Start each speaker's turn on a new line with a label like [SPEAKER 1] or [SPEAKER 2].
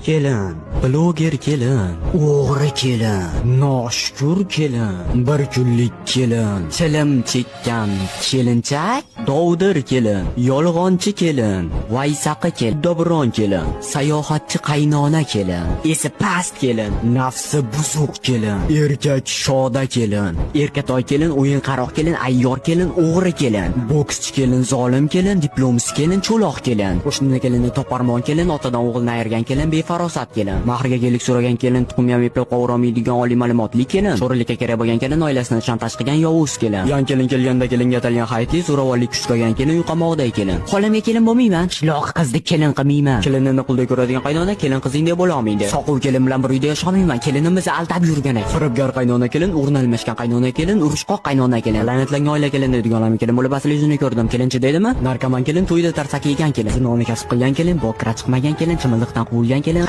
[SPEAKER 1] Kelin, bloger kelin, o'g'ri kelin, noshukur kelin, bir kunlik kelin, chilim chekkan kelinchak, dovdir kelin, yolg'onchi kelin, vaysaqi kelin, dobron kelin, sayohatchi qaynona kelin, esi past kelin, nafsi buzuq kelin, erkak shoda kelin, erkatoy kelin, o'yinqaroq kelin, ayyor kelin, o'g'ri kelin, bokschi kelin, zolim kelin, diplomsiz kelin, cho'loq kelin, qo'shnini kelini toparmon kelin, otadan o'g'ilni ayirgan kelin, befarosat kelin, mahriga gelik so'ragan kelin, tuxum ham eplab qovurolmaydigan oliy ma'lumotli kelin, cho'rilikka kerak bo'lgan kelin, oilasini shantaj qilgan yovuz kelin, yan kelin kelganda kelinga atalgan hayitli zo'ravonlik kuchlagan kelin, uy kelin. Xolamga kelin bo'lmayman, qishloq qizni kelin qilmayman. Kelinini quldek ko'radigan qaynona kelin qizingdek bo'la olmaydi. Soquv kelin bilan bir uyda yasholmayman, kelinimizni aldab yurgan ekan. Firibgar qaynona kelin, o'rni almashgan qaynona kelin, urushqoq qaynona kelin, la'natlangan oila kelin deydigan kelin bo'lib asli yuzini ko'rdim. Kelinchi deydimi? Narkoman kelin, to'yda tarsaki yegan kelin, zinoni kasb qilgan kelin, bokira chiqmagan kelin, chimildiqdan quvilgan kelin.